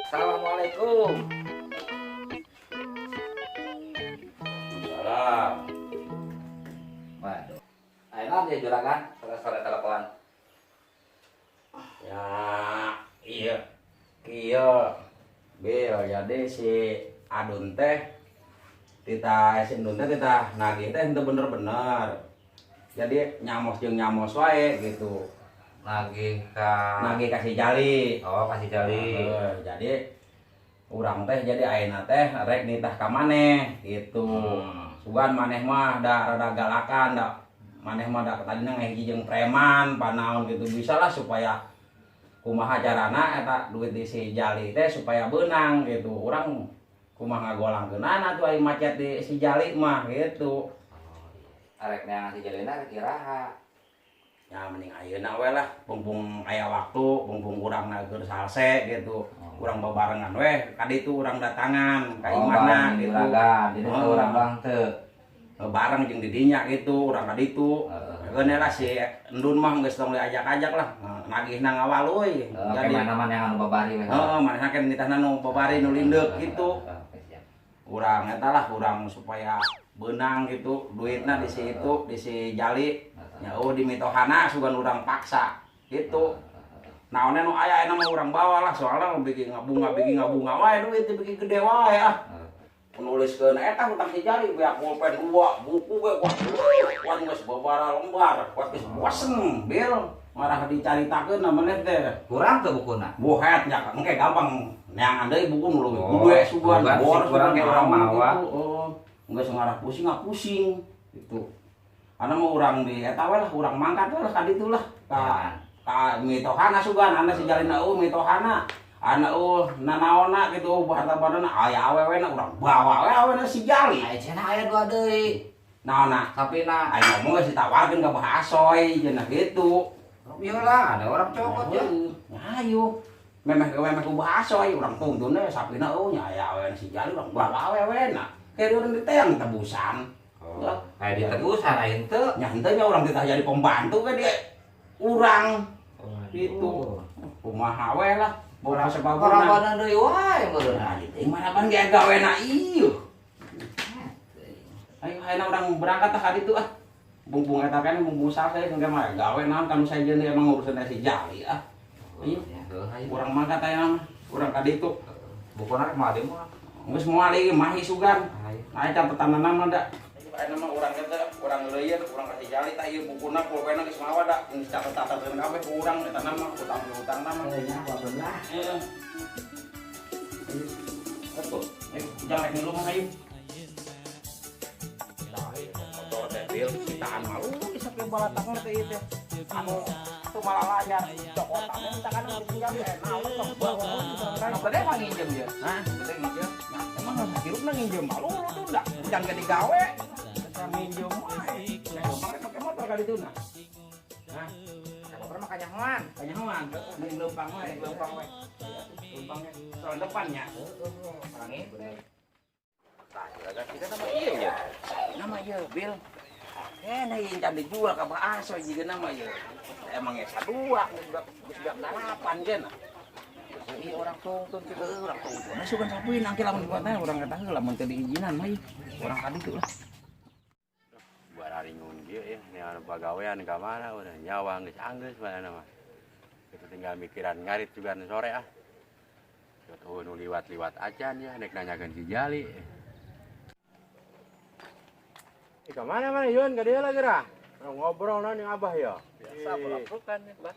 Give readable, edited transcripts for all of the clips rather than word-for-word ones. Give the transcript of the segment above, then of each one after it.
Assalamualaikum. Salam. Waduh. Ayo dia juragan, sore-sore telepon. Ya, iya. Kieu. Bil, jadi si Adun teh tita si Endun teh tita nagih teh henteu bener-bener. Jadi nyamos jeung nyamos wae gitu. Nagih ka Nagih ka si Jali. Oh, kasih Jali. Heeh, jadi urang teh jadi ayeuna teh rek nitah ka maneh gitu. Sugan maneh mah da rada galakan da maneh mah da tadina ngahiji jeung preman panaon gitu bisa lah supaya kumaha carana eta duit di si Jali teh supaya beunang gitu. Urang kumaha ngagolangkeunana tuh aya macet di si Jali mah gitu. Arek neangan si Jalina rek iraha. Ya mending ayeuna we lah, mumpung aya waktu, mumpung urangna keur salse gitu. Urang babarengan we, ka ditu urang datangan ka Oh, imahna bareng gitu. Juragan, jadi Oh. teu urang doang teu. Bareng jeung di dinya gitu, urang ka ditu. Heeh. Keun lah si Endun mah geus tong diajak-ajak lah, nagihna ngawaluy. Jadi mana-mana yang anu babari we. Heeh, manehna kan nitahna nu babari nu lindeuk gitu. Oke, siap. Urang eta lah urang supaya beunang gitu, duitna di si itu, di si Jali. Ya oh di mitohana sugan urang paksa gitu. Naonnya nu aya ayeuna mah urang bawa lah soalnya bikin ngabunga wae duit bikin gede wae ah. Nuliskeun eta hutang si Jali beak pulpen 2, buku ge wah. Wah geus babara lembar, wah geus bosen bil marah dicaritakeun maneh teh. Kurang teu bukuna? Bohet nya engke gampang neangan deui buku nu leuwih Oh, gede sugan sugan bor sih kurang sugan ge urang naon mawa. gitu. Oh, geus ngarah pusing nggak pusing gitu. Ana mah urang di eta we lah urang mangkat we lah ka ditu lah. Ka ka mitohana sugan ana si Jalina eueuh mitohana. Ana eueuh nanaonna gitu harta bandana aya awewena urang bawa we awewena si Jali. Aya cenah aya dua deui. Naonna? Sapina. Aya ngomong geus ditawarkeun ka Bah Asoy cenah gitu. Ieu lah ada orang cokot ya. Heeh, ayo. Memeh memeh ku Bah Asoy urang tungtun we sapina eueuh nya aya awewena si Jali urang bawa awewena. Kayak urang diteang tebusan. Oh, aya ditebusan aya henteu. Nya henteu nya urang titah jadi pembantu we dia urang gitu. Kumaha we lah. Bola sepak bola. Korabanan deui wae meureun. Nah, gitu maraban ge gawena ieu. Ayo ayeuna urang berangkat tah ka ditu ah. Bungkung eta kan bungkung salse engke mah gawe naon kan sajeun emang urusan si Jali ah. Ayo. Urang mangkat aya mah, urang ka ditu. Bukuna rek moal deui moal. Geus moal ieu mahi sugan. Ayo. Aya catetanana mah da. Ayeuna mah urang eta urang leuyeun, urang ka si Jali tah ieu bukuna pulpena geus mawa da. Geus catet-cateteun kabeh ku urang eta mah hutang-hutangna mah. Nya bener. Heeh. Ayo, ayo jangan rek ngeluh mah ayo. Motor teh bil sitaan malu bisa ke balatang teh ieu teh. Anu tuh malah layar cokotan minta kan ditinggal teh naon teh bawa Gede mah nginjem dia. Hah? Gede nginjem. Nah, emang harus hirupna nginjem malu lu tuh enggak jangan gede gawe. Bisa nginjem wae. Nah, pakai motor kali itu nah. Hah? Pakai motor mah kanyahoan. Kanyahoan. Mending leumpang wae, Leumpang wae. Leumpangnya soal depannya. Heeh, orang itu. Tah, juragan kita nama ieu ya. Nama ieu, Bil. Kene ieu can dijual ka Bah Asoy jiga nama ieu. Emang ya sadua geus budak dalapan ge nah. Ieu orang tungtun kitu. Heuh, urang tungtun. Nah, sugan sapuin angke lamun dibuat teh urang eta heula lamun teu diizinan mah ieu. Urang ka ditu lah. Bararingun kieu ya, neangan pagawean ka mana udah nyawa geus anggeus mana mah. Kita tinggal mikiran ngarit juga sore ah. Tuh nu liwat-liwat acan ya nek nanyakeun si Jali. Ka mana mana Yun ka dieu lagi rah. Ngobrol naon jeung Abah ya. Biasa pelaprukan ya, Bah.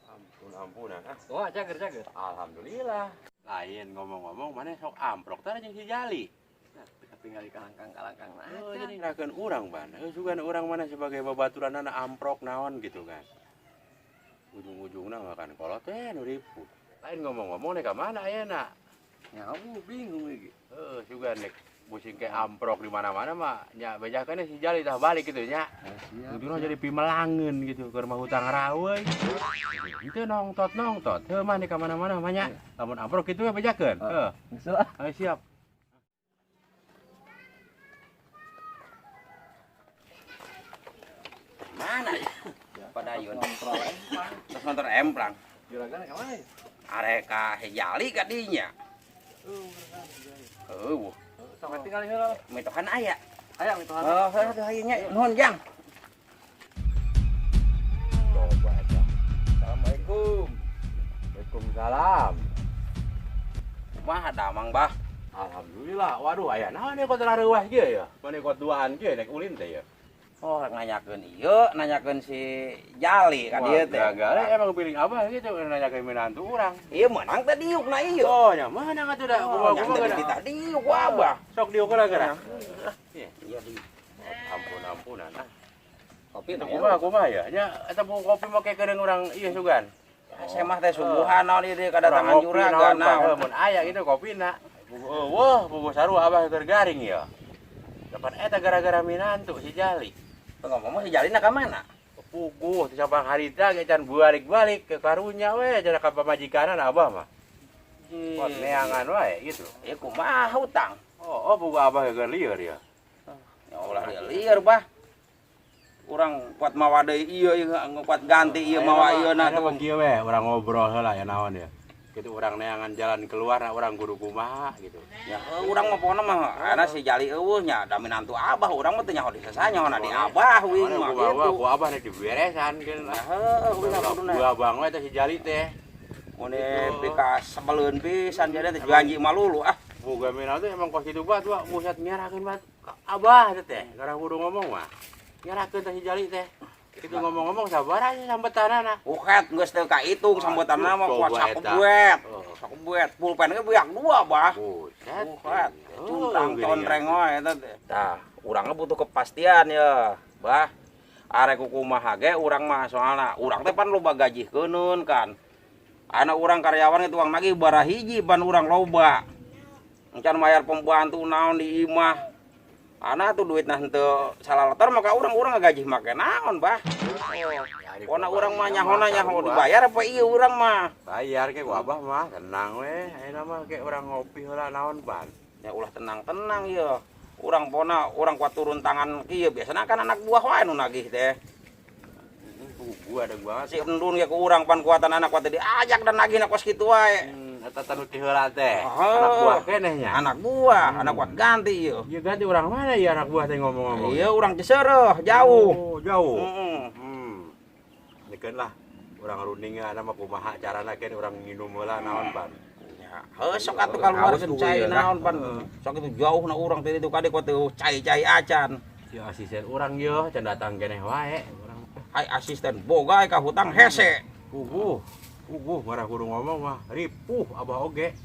Ampun ampunan ah. Wah, cager cager. Alhamdulillah. Lain ngomong-ngomong mana sok amprok teh jeung si Jali. Nah, tinggal di kalangkang-kalangkang nah. Oh, jadi ngerakeun urang ban. Heuh sugan urang mana sebagai babaturanna amprok naon gitu kan. Ujung-ujungna makan kolot teh nu ripuh. Lain ngomong-ngomong nek ka mana ayeuna? Ya, aku bingung iki. Heuh sugan nek pusing kayak amprok di mana-mana mah nya bejakeun si Jali tah balik gitu nya. Ujungna jadi pimelangeun gitu keur mah hutang rawe. Itu nongtot-nongtot. Heuh mah nek ka mana-mana mah nya. Lamun amprok kitu we bejakeun. Heuh. Geus lah. Ayo siap. Mana ya? Pada Yun. Ngontrol empang. Terus ngontrol empang. Juragan ka mana ya? Arek ka si Jali ka dinya. Heuh. Sampai tinggal heula. Mitohan aya. Aya mitohan. Oh, heuh aya nya. Nuhun, Jang. Coba aja. Assalamualaikum. Waalaikumsalam. Kumaha damang, Bah? Alhamdulillah. Waduh, aya naon ieu kot rareuwas kieu ya? Mane kot duaan kieu naik ulin teh ya. Oh, nanyakeun ieu, nanyakeun si Jali ka dieu teh. Gagal emang piling abah gitu nanyakeun minantu urang. Ieu meunang teh diuk na ieu. Oh, nya meunang atuh da. Oh, Kumaha teh ditah diuk ku abah. Sok diuk heula geura. Iya, diuk. Ampun-ampunan ah. Kopi teh kumaha kumaha ya? Nya eta kopi make keureung urang ieu sugan. Saya mah teh suguhan naon ieu kedatangan juragan naon. Mun aya gitu kopina. Wah, bubu sarua abah keur garing ya. Kapan eta gara-gara minantu si Jali. Ngomong si Jalina ka mana? Puguh teh sapang harita ge can balik-balik ke karunya we cenah ka pamajikanan abah mah. Pot neangan wae gitu. Ieu kumaha hutang? Oh, puguh abah keur lieur ya. Ya ulah lieur bah. Urang kuat mawa deui ieu kuat ganti ieu mawa ieu na tuh. Kieu we urang ngobrol heula ya naon ya. Gitu urang neangan jalan keluar urang kudu kumaha gitu. Ya urang mah pokona mah karena si Jali eueuh nya da minantu abah urang mah teu nyaho di sasanya nyaho di abah wing mah gitu. Ku abah rek diberesan keun lah. Heuh urang kuduna. Gua abang we teh si Jali teh. Mun pika sebeleun pisan jadi teh janji malulu ah. Boga minantu emang kos kitu bae tuh buset nyerakeun bae abah teh. Gara kudu ngomong mah. Nyerakeun teh si Jali teh. Itu ngomong-ngomong sabar aja sambetanana. Uket geus teu kaitung sambetanana mah kuat sakebuet. Sakebuet pulpen ge beak dua, Bah. Buset. Uket. Cuntang tontreng wae eta teh. Tah, urang butuh kepastian ya, Bah. Arek kumaha ge urang mah soalna urang teh pan loba gaji keuneun kan. Anak urang karyawan ge tuang nagih bara hiji pan urang loba. Encan mayar pembantu naon di imah. Anak tuh duit nah henteu salaleter maka urang-urang ngagaji make naon, Bah. Pokona urang mah nyahona nyaho dibayar apa ieu urang mah. Bayar ke ku abah mah, tenang we. Ayeuna mah ke urang ngopi heula naon ban. Ya ulah tenang-tenang ieu. Urang pokona urang kuat turun tangan kieu biasana kan anak buah wae nu nagih teh. Gua ada banget si endun ge ku urang pan kuatan anak kuat diajak dan nagihna kos kitu wae. Eta tanu ti heula teh. Anak buah keneh nya. Anak buah, anak kuat ganti ieu. Ieu ganti urang mana ieu anak buah teh ngomong-ngomong? Iya urang Cisereuh, jauh. Oh, jauh. Nikeun lah urang rundingan mah kumaha carana keun urang nginum heula naon pan. Ya, heuh sok atuh kaluarkeun cai naon pan. Sok itu jauh na urang teh ditu kade kuat teu cai-cai acan. Si asisten urang ieu can datang keneh wae urang. Ai asisten boga ka hutang hese. Puguh. Puguh marah kudu ngomong mah ripuh abah oge.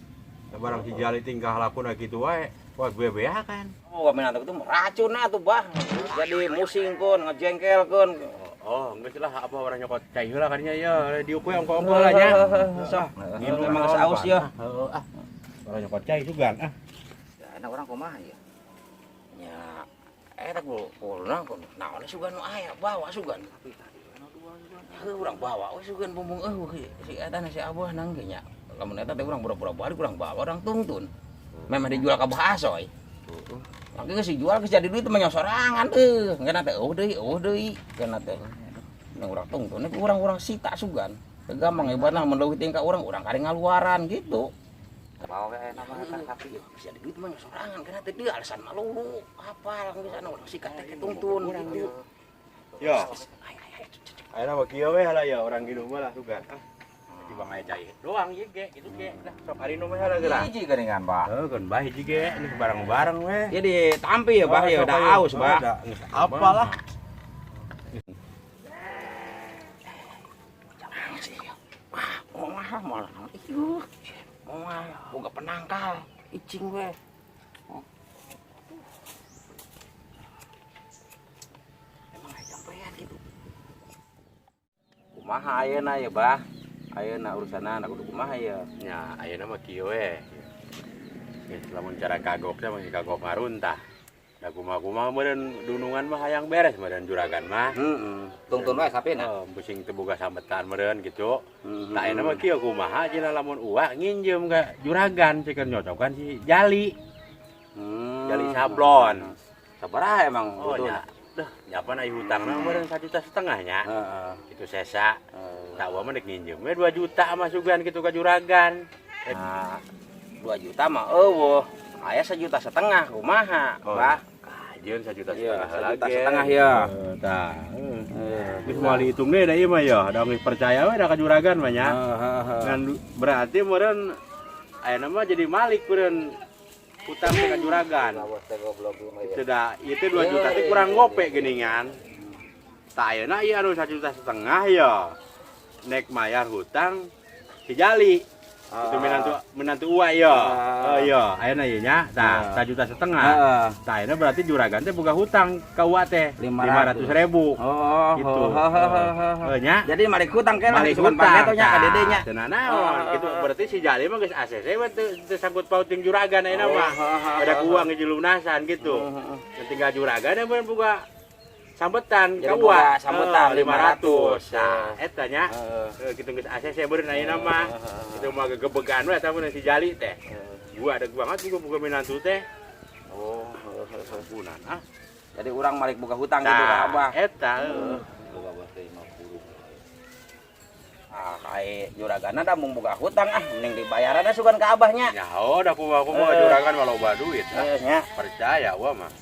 Barang si Jali tingkah lakuna kitu wae, kuat bebea kan. Oh, minantu itu racun atuh, Bah. Jadi musingkeun, ngejengkelkeun. Oh, geus lah abah urang nyokot cai heula kadinya ya, diuk we ongko-ongko lah nya. Sok, nginum emang geus aus ya. Heeh ah. Urang nyokot cai sugan ah. Ya, urang kumaha ya? Nya eta kuluna naon sugan nu aya bawa sugan. Heuh urang bawa we sugan bumbung eueuh si eta si abah nang ge nya. Lamun eta teh urang pura-pura balik urang bawa urang tungtun. Memang dijual ka Bah Asoy. Mangke geus dijual geus jadi duit mah nyosorangan eueuh. Ngeuna teh eueuh deui keuna teh. Nang urang tungtun ku urang-urang sita sugan. Teu gampang hebatna mun leuwih tingkah urang urang kari ngaluaran gitu. Bawa we aya nama eta sapi geus jadi duit mah nyosorangan keuna teh deui alasan malulu. Apal geus anu urang sikat teh tungtun gitu. Yo. Ayeuna mah kieu we lah ya urang nginum lah sugan. Ah. Di bang aya cai doang ieu ge kitu ge. Lah sok ari nu mah heula geura. Hiji geuningan, Bah. Heuh keun bae hiji ge ini bareng-bareng we. Ieu ditampi ya, Bah ya udah aus, Bah. Geus apalah. Wah, moal moal naon ieu. Moal boga penangkal, icing we. Emang aya jampean gitu. Kumaha ayeuna ya, Bah? Ayeuna urusanna kudu kumaha ya? Nya ayeuna mah kieu we. Geus lamun cara kagok teh masih kagok ngaruntah. Da kumaha-kumaha meureun dunungan mah hayang beres meureun juragan mah. Heeh. Tungtun wae sapina. Oh, pusing teu boga sambetan meureun gitu. Tah ayeuna mah kieu kumaha cenah lamun uak nginjem ka juragan cikeun nyocokan si Jali. Jali sablon. Sabaraha emang Oh, butuhna? nya. Duh, nyapan ai hutangna meureun 1,5 juta nya. Heeh. Kitu sesa. Tak uak mah dek nginjem we 2 juta mah sugan kitu ka juragan. Nah, 2 juta mah eueuh. Aya 1,5 juta kumaha, Bah? Kajeun 1,5 juta Iya, lagi. 1,5 juta ya. Tah. Geus moal dihitung deui da ieu mah ya, da geus percaya we da ka juragan mah nya. Ngan berarti meureun ayeuna mah jadi malik meureun hutang teh ka juragan. Itu da ieu teh 2 juta teh kurang gope geuningan. Tah ayeuna ieu anu 1,5 juta ya. Nek mayar hutang si Jali. Itu menantu menantu uwa ya. Oh iya, ayeuna ieu nya. Tah, 1,5 juta. Tah ayeuna berarti juragan teh boga hutang ka uwa teh 500 500.000. Oh, Gitu. Heuh nya. Jadi malik hutang keneh Balik sugan hutang. paneto nya ka dede nya. Teu naon. Gitu berarti si Jali mah geus ACC we teu sangkut paut jeung juragan ayeuna mah. Ada uang geus lunasan gitu. Tinggal juragan yang boga sambetan Jadi ka boga uwa. sambetan 500. Nah, eta nya. Heeh. Gitu geus ACC beureun ayeuna mah. Itu mah gegebegan we eta mun si Jali teh. Gua ada banget juga boga minantu teh. Oh, Ampunan ah. Jadi urang malik boga hutang gitu ka Abah. Eta. Heuh. Ah, kae juragana da mung boga hutang ah, mending dibayaranna sugan ka Abahnya. Nyaho da kumaha kumaha juragan mah loba duit. Ah. Heeh nya. Percaya gua mah.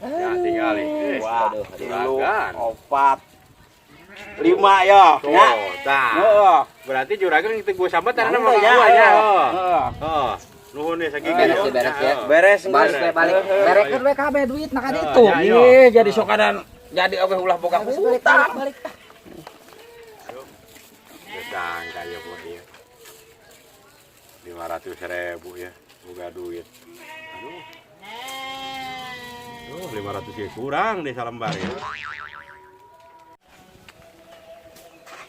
Ya tinggali. Wah, tilu, Juragan. 4, 5 ya. Tuh, Nya. tah. Heeh. Berarti juragan itu gua sambetan Nah, mah ya, gua nya. heeh. Heeh. Nuhun nih sagigi. Beres ya, beres ya. Beres Balik we balik. Berekeun we kabeh duit na ka ditu. Ya, yo. Ih, jadi sokanan jadi oge ulah boga hutang. Balik. Gedang kaya buat ieu. 500.000 ya, boga duit. Aduh. Duh, 500 ya kurang deh salembar ya.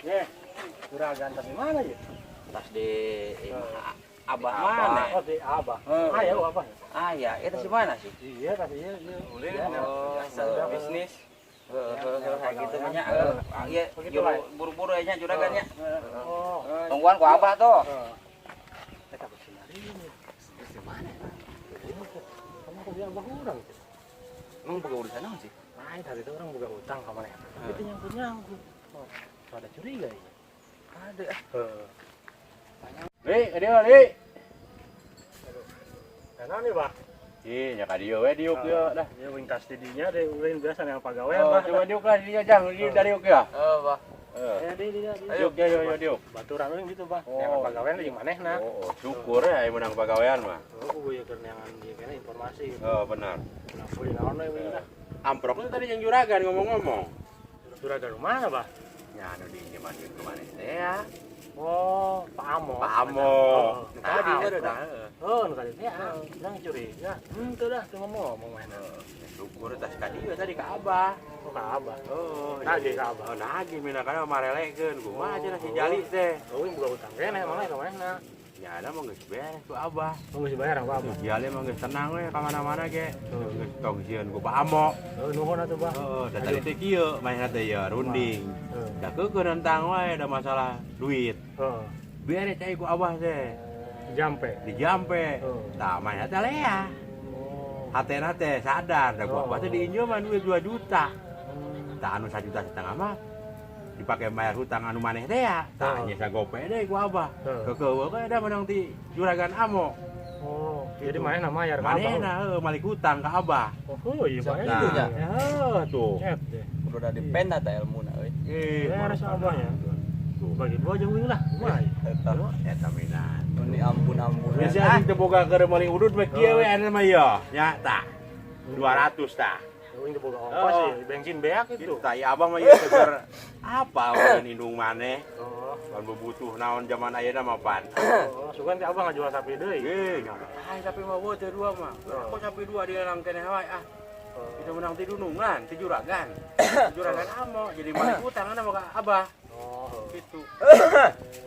Ye, juragan tapi mana ya? Tas di Abah mana? Oh, di Abah. Heeh. Ayo Abah. Ah ya, itu si mana sih? Iya, kasih iya, iya. Oh, bisnis. Heeh, kayak gitu mah nya. Heeh, ieu buru-buru nya juragannya. Oh. Tungguan ku Abah tuh. Eta ke sini. Di mana? Kamu kok bilang abah urang? Emang boga urusan naon sih? Lain tadi itu orang boga hutang ka maneh. Itu nyangkut-nyangkut. Oh, ada curiga ya. Ada. Heeh. Li, ka dieu, Li. Karena nih, Bah. Ih, nya ka dieu we diuk ieu dah. Ya wing tas didinya deh, ulin biasa yang pagawean, Oh, Bah. coba diuk lah dinya jang, di dari diuk ya. Oh, Bah. Heeh. Ya, di di di. Diuk ya, yo yo diuk. Baturan ulin gitu, Bah. Oh. Yang pagawean jeung manehna. Oh, syukur ya aya menang pagawean mah. Oh, kudu keur neangan ieu kene informasi gitu. Oh, benar. Ulah pulih naon we lah. Amprok itu tadi yang juragan ngomong-ngomong. Juragan mana, Bah? Ya, anu di nyeman duit kemana teh ya. Oh, Pak Amo. Pak Amo. Oh, Tadi tadi udah dah. Oh, nu tadi teh ah, urang curiga. Henteu dah, teu ngomong-ngomong mana. Syukur tas ka dieu tadi ka Abah. Oh, ka Abah. Oh, Nagih ka Abah. Oh, nagih minangkana marelekeun. Kumaha cenah si Jali teh. Oh, ini buka utang keneh emang ka manehna. Ya ada mah geus beres ku Abah. Oh, geus dibayar ku Abah. Jali mah geus tenang we ka mana-mana ge. Geus tong sieun ku Pak Amo. Oh, nuhun atuh, Bah. Heeh, da tadi teh kieu manehna teh ya runding. Heeh. Da keukeuh nentang wae da masalah duit. Heeh. Beres cai ku Abah teh. Jampe. Dijampe. Heeh. Tah manehna teh lea. Oh. Hatena teh sadar da ku Abah teh diinjeuman duit 2 juta. Tah anu 1,5 juta mah dipakai bayar hutang anu maneh teh ya. Tah nya sagope deui ku Abah. Heeh. Keukeuh we da menang ti juragan Amo. Oh, jadi manehna mayar ka Abah. Manehna heuh malik hutang ka Abah. Oh, iya Bah. Nah, Itunya. heuh tuh. Cet deh. Kudu udah dipenda ta ilmuna euy. Eh, Beres Abahnya. Tuh. Bagi dua aja wing lah. Kumaha ya? Eta minan. Ini ampun-ampun. Biasa anjing teu boga keur meuli udut mah kieu we anu mah ieu. Nya tah. 200 tah. Wing teu boga ongkos Oh. ya, bensin beak Gitu itu. tah ieu abah mah ieu seger apa we indung maneh. Oh, Pan butuh naon zaman ayeuna mah pan. oh, sugan teh Abah ngajual sapi deui. Eh, nya. Ai sapi mah eueuh teh dua mah. Kok sapi dua dilelang keneh wae ah. Bisa menang ti dunungan, ti juragan. Juragan amo jadi malik utang mah ka abah. Oh, Gitu.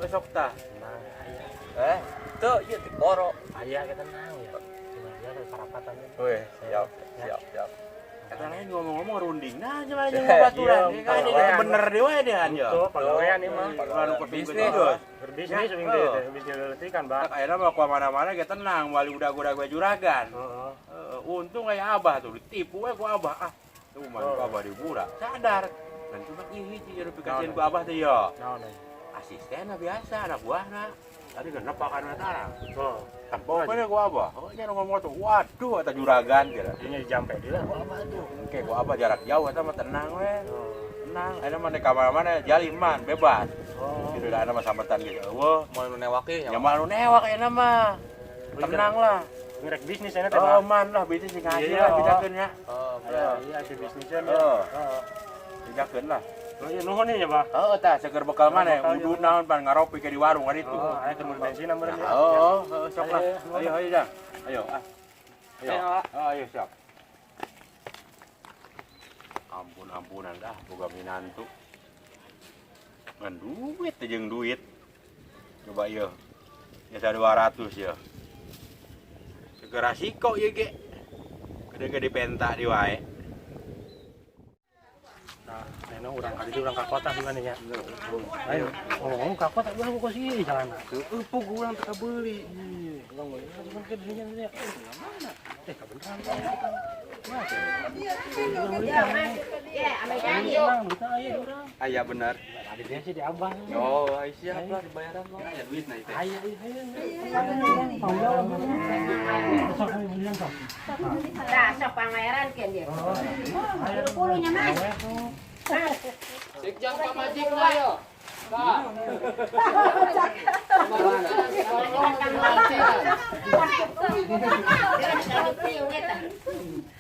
Besok tah. tenang aya. Eh, tuh ieu teh koro. Aya kita tenang ya. Cuma dia ada parapatannya. Weh, siap, siap, siap. Kata lain ngomong-ngomong runding nah aja jeung babaturan. Iya, Kan ini bener deui we deui ya. Tuh, pagawean ieu mah. Bisnis. Berbisnis wing teh, teh, bisnis leuleutik kan, Bah. Akhirnya mah ke mana-mana ge tenang, wali udah goda gue juragan. Heeh. Untung kayak abah tuh ditipu we ku abah ah. Tuh mah ku abah dibura. Sadar. Dan cuma ieu hiji anu pikasieun ku abah teh ya. Naon euy? Asistenna biasa anak buahna. Tadi kan nepakan tarang. Oh. Tempo we ku abah. Oh nya ngomong tuh, waduh eta juragan kira. Dinya dijampe deui lah ku abah tuh. Oke, ku abah jarak jauh eta mah tenang we. Tenang, eta mah di kamar-mana jaliman bebas. Oh. Gitu da mah sambetan geus eueuh. Moal nu newak ieu. Ya moal nu newak eta mah. Tenang lah. Ngerek bisnis enak teh. Oh, man lah bisnis sing ngaji lah bejakeun nya. Oh, iya si bisnisnya. Heeh. Bejakeun lah. Oh iya nuhun nya, Bah. Heeh tah seger bekal maneh udud naon pan ngaropi ke di warung kan itu. Oh, aya keur bensin meureun ya. Heeh, heeh sok lah. Ayo ayo Jang. Ayo ah. Ayo. Ayo siap. Ampun-ampunan dah boga minantu. Ngan duit teh jeung duit. Coba ieu. Biasa 200 ya. Segera siko ieu ge. Gede ge dipenta di wae. Nah, neno urang ka ditu urang ka kota juga nih ya. Ayo, ngomong ka kota urang kok sih jalan. Heueuh pug urang teu kabeuli. Iya, urang meuli cuman ke dinya nya. Mana? Eh, kabeneran. Aya bener. Ada dia sih di abah. Oh, siap lah dibayaran mah. Aya duit na itu. Aya, aya. Tah, sok pangayaran keun dia. 30 nya Mas. Sik jang pamajik lah yo. Tah.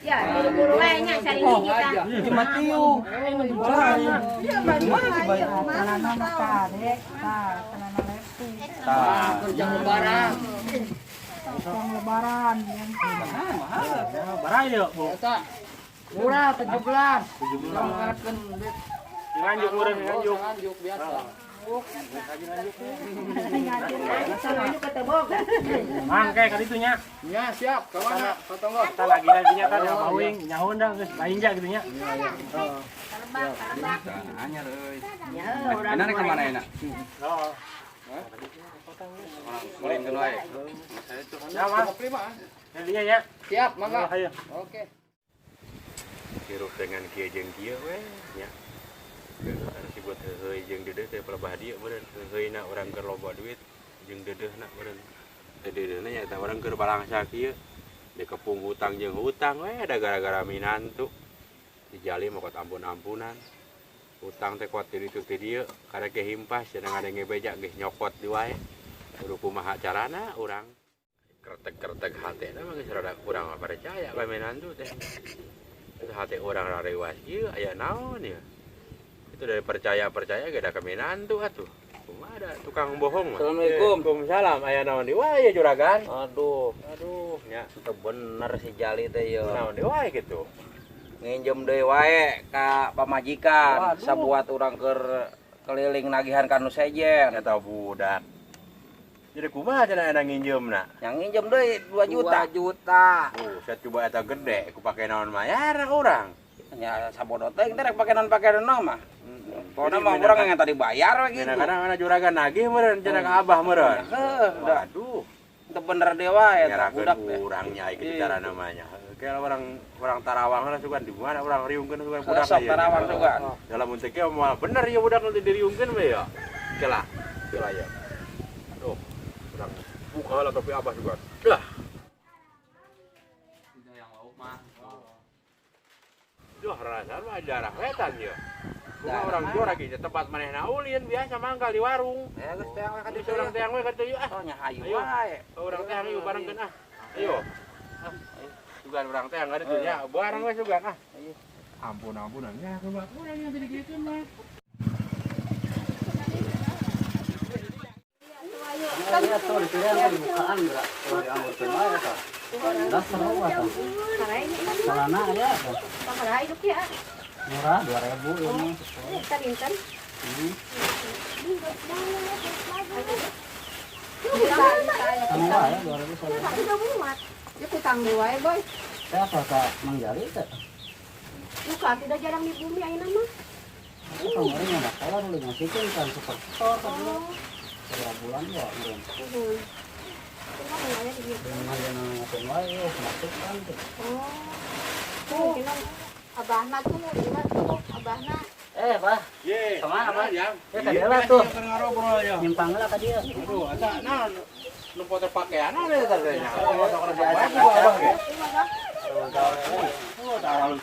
Ya, 30 wae nya saling hiji tah. Cuma tiu. Tah, kerja lebaran. Lebaran. Barai yuk, Bu. Murah 17. 17. Nganjuk murah nganjuk. Nganjuk biasa. Mangke ka ditu nya. Nya siap, ka mana? Ka tonggo. Kita lagi lagi nya tadi bawing nyahun dah geus bainja gitu nya. Heeh. Anyar euy. Ya, urang. Enak ka mana enak? Heeh. Ulin dulu wae. Ya, Mas. Jadinya ya. Siap, mangga. Ayo. Oke. Hirup dengan kieu jeung kieu we nya. Harus dibuat heuheuy jeung deudeuh teh pelebah dieu meureun. Heuheuy-na urang keur loba duit jeung deudeuhna meureun. Teh deudeuhna nya eta urang keur balangsa kieu. Dikepung hutang jeung hutang we da gara-gara minantu. Dijali mah kot ampun-ampunan. Hutang teh kuat di ditu ti dieu karek ge himpas cenah ngadenge beja geus nyokot di wae. Kudu kumaha carana urang. Kretek-kretek hatena mah geus rada kurang percaya ka minantu teh. Itu hati orang rarewas ieu aya naon ya. Itu dari percaya-percaya ge da ka minantu atuh. Kumaha ada tukang bohong mah. Assalamualaikum. Waalaikumsalam. Aya naon di wae juragan? Aduh, Aduh, nya. teu bener si Jali teh ieu. Naon di wae kitu. Nginjem deui wae ka pamajikan Waduh. sabuat urang keur keliling nagihan ka nu sejen. Eta budak. Jadi kumaha cenah eta nginjeumna? Yang nginjem deui 2 juta. 2 juta. Buset coba eta gede, ku pake naon mayar urang. Nya sabodo teh teh rek pake naon pake naon mah. Pokona Jadi mah urang yang tadi bayar we gitu. Kadang-kadang ana juragan nagih meureun cenah ka abah meureun. Heuh, dah. Waduh, Teu bener deui wae eta nyerakeun budak teh. urangnya kitu cara namanya. Kayak orang Tarawang lah sugan di mana orang riungkeun sugan budak Sok ieu. Tarawang sugan. Dalam untuk moal bener ya budak nanti diriungkeun we ya. Oke lah. Oke lah ya. Aduh, urang buka lah topi abah juga. Dah. Yang lauk mah. Duh, rasaan mah darah wetan ya. Kumaha orang juara lagi tempat manehna ulin biasa mangkal di warung. Ya geus teang we ka Jadi ditu. orang teang we ka ditu ah. Oh nya hayu Ayo. wae. Orang teang yuk barengkeun ah. Ayo. Ah, sugan orang teang ka ditu nya, bareng we sugan ah. Ampun ampunan ya kumaha urang yang jadi kitu mah. Sabaraha hidup ya? Murah 2000 ini. Inten inten. Sama wae 2000 sama. Tapi udah muat. Ya kutang deui wae, Boy. Saya apa ka Mang Jali teh? Bukan tidak jarang di bumi ayeuna mah. Aku kemarin yang daftar udah ngasihkeun kan superstore tadi. Oh, Berapa bulan ya meureun. nuhun. Kumaha aya di dieu? Lumayan ngapain wae yo masuk kan tuh. Oh. Tuh, abahna tuh, ieu tuh, abahna. Bah. Ye. Kemana, Bah? Ya, Ya ka dia lah tuh. Ngobrol ya. Nyimpang lah ka dia. Aduh, asa naon nu foto pakaian ada teh nya.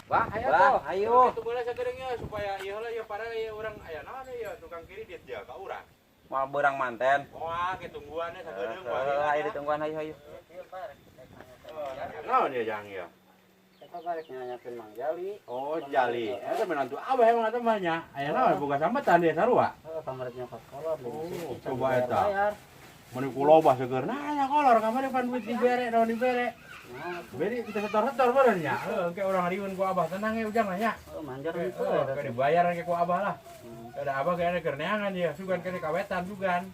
Bah, ayo tuh, ayo. Tunggu lah sakedeung supaya ieu lah ieu pada ieu urang aya naon ieu tukang kredit dia ka urang. Mau berang manten. Wah, ke tungguannya sakedeung. Ayo ditungguan ayo ayo. Naon ieu jang ieu? Eta balik nanyakeun Mang Jali. Oh, Jali. Eta menantu abah emang eta mah nya. Aya naon boga sambetan dia sarua. Heeh, kamari nyokot kolor Oh, coba eta. Mun ku loba seger nanya kolor kamari pan duit dibere naon dibere. Beri kita setor-setor meureun nya. Heuh, engke urang riun ku abah tenang ya ujang lah nya. Oh, manjar gitu. Heuh, ke dibayar ke ku abah lah. Ada abah kayaknya keur neangan ya, sugan kene kawetan sugan.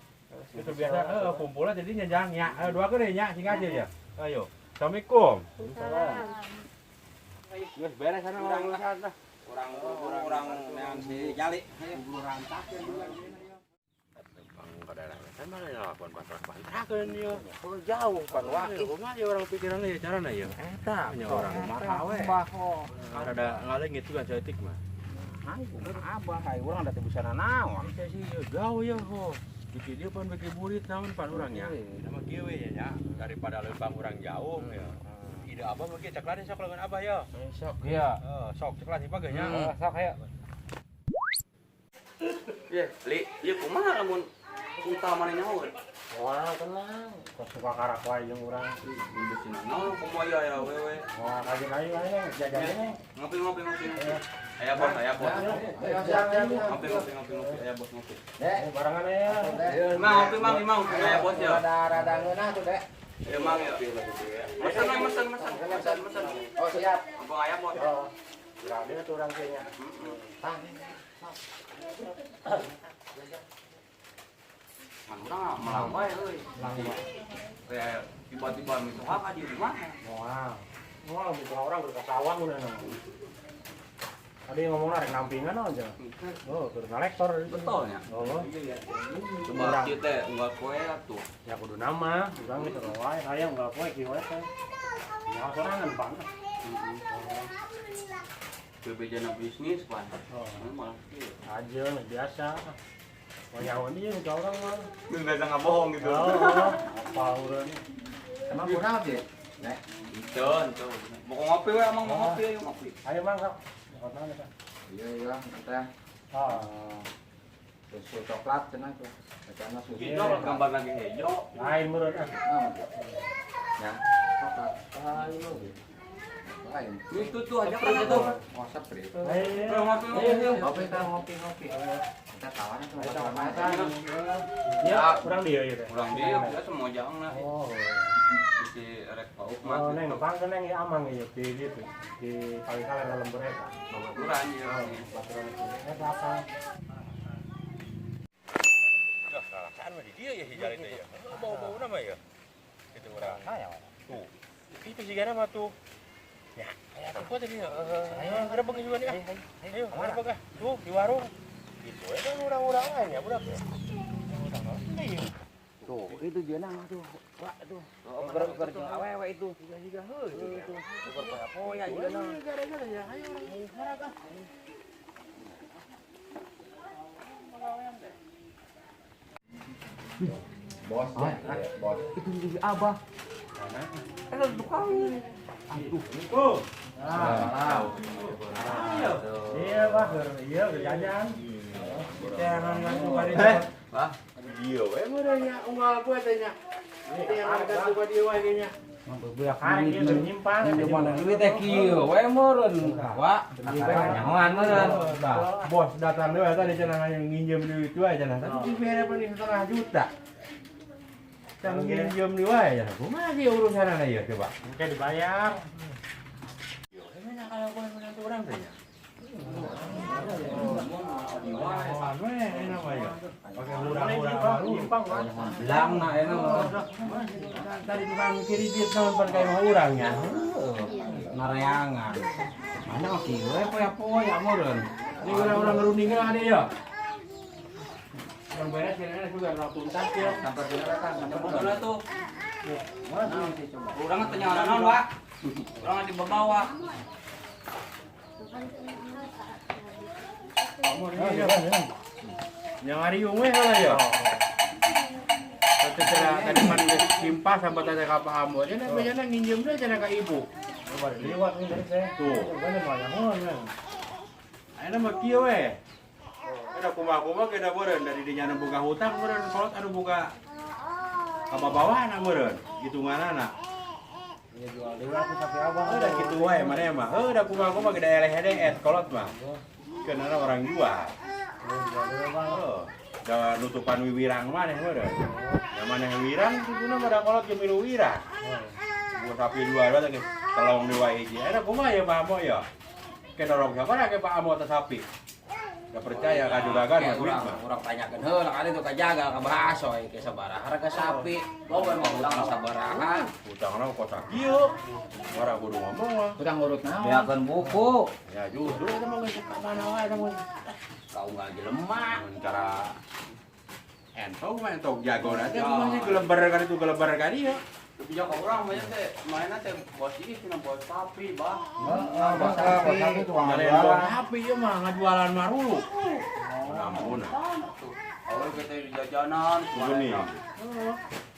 Itu biasa heuh kumpulna jadinya jang nya. Heuh, dua keun nya sing aja ya. Ayo. Assalamualaikum. Geus beres sana urang lah. Urang neangan si Jali. Kan mana lakukan pantrak-pantrakeun ieu. Oh, jauh pan Wah, kumaha ieu urang pikiranna ieu carana ieu? Eta, Nya urang kumaha we. Rada ngaleungit juga saeutik mah. Ayo, abah, ayo urang da teu bisa nanaon. Teh sih ieu jauh ya ho. Diki dia pan beki burit naon pan urang nya. Nama kieu we nya daripada leumpang urang jauh ya. Ide abah mah kieu cek sok lawan abah ya. Sok ya. Heeh, sok cek lagi pageuh nya. Sok ayo. Ye, Li, ieu kumaha lamun unta mana nyaho? Wah, tenang. Kok suka karak wae jeung urang. Geus naon kumaha ieu aya wewe. Wah, kaji ayo ayo jajan ini. Ngopi ngopi ngopi. Aya bos, aya bos. Ngopi ngopi ngopi ngopi, aya bos ngopi. Dek, barengan ya. Mang ngopi mang, mang ngopi aya bos ya. Rada-rada ngeunah tuh, Dek. Ayo mang ya. Mesen mesen mesen mesen mesen. Oh, siap. Abang aya bos. Oh. Berani tuh urang kayaknya. Tah. Man urang melang wae euy. Kayak tiba-tiba mitoha ka di rumah. Wah. Wah, mitoha orang keur ka sawah udah. Tadi ngomongna rek nampingan aja. Oh, keur ngalektor. Betul nya. Oh. Coba kieu teh unggal poe atuh. Ya kudu nama, urang geus wae hayang unggal poe kieu we teh. Nyaho sorangan pan. Bebejana bisnis pan. Oh. Malah kieu. Aja biasa. Wah, nyaho dia ka urang mah. Geus biasa ngabohong gitu. Oh, apa urang. Emang kurang sih? Nek. Henteu, henteu. Mau ngopi we emang mau ngopi ayo ngopi. Ayo mang sok. Iya, iya, teh. Ah. Susu coklat cenah tuh. Bacana susu. Hijau gambar lagi hijau. Lain meureun ah. Ya, coklat. Lain meureun. Lain. Itu tuh aja kan itu. Oh, seprit. Ayo. Ngopi ngopi. Ngopi teh, ngopi ngopi. Kita kawan tuh makan. Ya, kurang dia ya teh. Kurang dia, ya semua jangan lah. Oh. Isi rek pauk mah. Oh, neng pang neng ya amang ya di gitu. Di kali-kali dalam lembur eta. Babaturan ya. Babaturan itu. Eta apa? Dah, lalaksan mah di dia ya si Jali teh ya. Bau-bauna mah ya. Kitu urang. Tuh. Itu sigana mah tuh. Ya, aya tuh tadi. Ayo, ada juga nih ah. Ayo, ada ah. Tuh di warung. Gitu we kan urang-urang lain ya budak ya. Urang ya. Tuh, itu dia nah tuh. Wah, tuh. Keur jeung awewe itu. Siga heuh itu. Keur poya-poya juga nah. Gara-gara ya, ayo urang harak ah. Bos ya, bos. Itu si Abah. Mana? Tukang. Aduh. Oh. Ah. Iya, Pak. Iya, jajan. Jangan ngaku ka dieu. Wah, Iya we meureun nya unggal poe teh nya. Yang ngaku ka dieu wae nya. Karek ieu keur nyimpang. Mana duit teh kieu we meureun. Wah, nyahoan meureun. Bos datang deui tadi cenah nginjem duit wae cenah. Tapi dibere pan 1,5 juta. Can nginjem deui wae cenah. Kumaha sih urusanana ieu coba? Engke dibayar. Yo, emang kalau gua menantu urang teh nya. Nyahoan we enak mah ya. Pakai hurang-hurang baru. Nyimpang, Pak. Belang na enak mah. Tadi tukang kredit naon pan kayak mah urang nya. Nareangan. Mana mah kieu we poya-poya meureun. Ini urang-urang ngerundingkeun ada ya. Urang beres kira-kira juga urang tuntas ya. Sampai dina kan, sampai Betul tuh. Naon sih coba. Urang teh nyaho naon, Wak. Urang di bawah. Yang ngariung we heula ya. Tadi tadi pan geus kimpas sampai tadi ka Pak Ambo. Cenah bejana nginjem deui cenah ka ibu. Liwat nih dari saya. Tuh. Ayeuna mah kieu we. Ada kumaha-kumaha kita meureun dari dinya nu boga hutang meureun kolot anu boga kababawana meureun hitunganana. Iya jual deui aku sapi abang. Heuh da kitu wae maneh mah. Heuh da kumaha-kumaha gede eleh hedeet kolot mah. Keunana orang jual. Jual deui bang. Heuh. Da nutupan wiwirang maneh meureun. Da maneh wirang kuduna mah da kolot ge milu wirang. Gua sapi dua dua teh telong deui wae hiji. Eta kumaha ya Pak Amo ya? Ke dorong sabaraha ke Pak Amo teh sapi? Da percaya ka juragan mah duit mah. Urang tanyakeun heula kali itu kajaga ka basoy ke sabaraha harga sapi. Loba mah hutang sabaraha. Hutangna kos sakieu. Ora kudu ngomong mah. Hutang urut naon? Beakeun buku. Ya justru eta mah geus ka mana wae eta mah. Kaunggal jelema. Mun cara entog mah entog jago teh kumaha sih geleber ka ditu geleber ka dieu. Bijak ka urang mah teh mainna teh bos ieu cenah bos sapi, bah. Heeh, bos sapi. Bos sapi tukang Kalian jualan. bos sapi ieu mah ngajualan marulu. Ampun. Awal kita di jajanan, Kudu nih.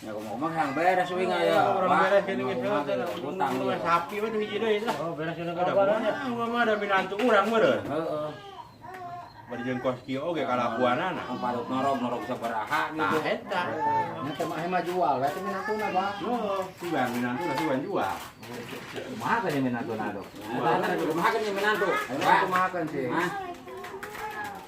Ya kumaha yang beres uing aya. Orang beres kene geus heuh teh Hutang ujung sapi mah hiji deui lah. Oh, beres udah Ada kabarannya. kumaha mah ada minantu urang meureun. Heeh. Bari jeung kos kieu oge kalakuanana. Ang palut norog norog sabaraha Nah gitu. eta. Nya teh mah jual, berarti minantuna, Bang. Heeh, si minantu si jual. Kumaha kan minantuna dok? Nah, kumaha kan minantu? Emang kumaha kan sih? Hah?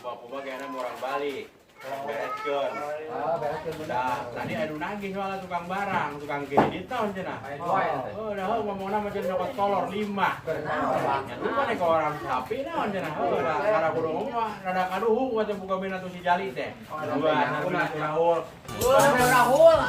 Bapak kayaknya mau orang Bali. Bereskeun. Ah, bereskeun bener. Dah, tadi anu nagih soalnya tukang barang, tukang kredit tahun cenah. Oh, dah heuh ngomongna mah cenah nyokot kolor 5. Ya tuh mana ke orang sapi naon cenah. Heuh, dah kada kudu ngomong mah rada kaduhung mah teh buka minantu si Jali teh. Dua, minantu Rahul. Rahul.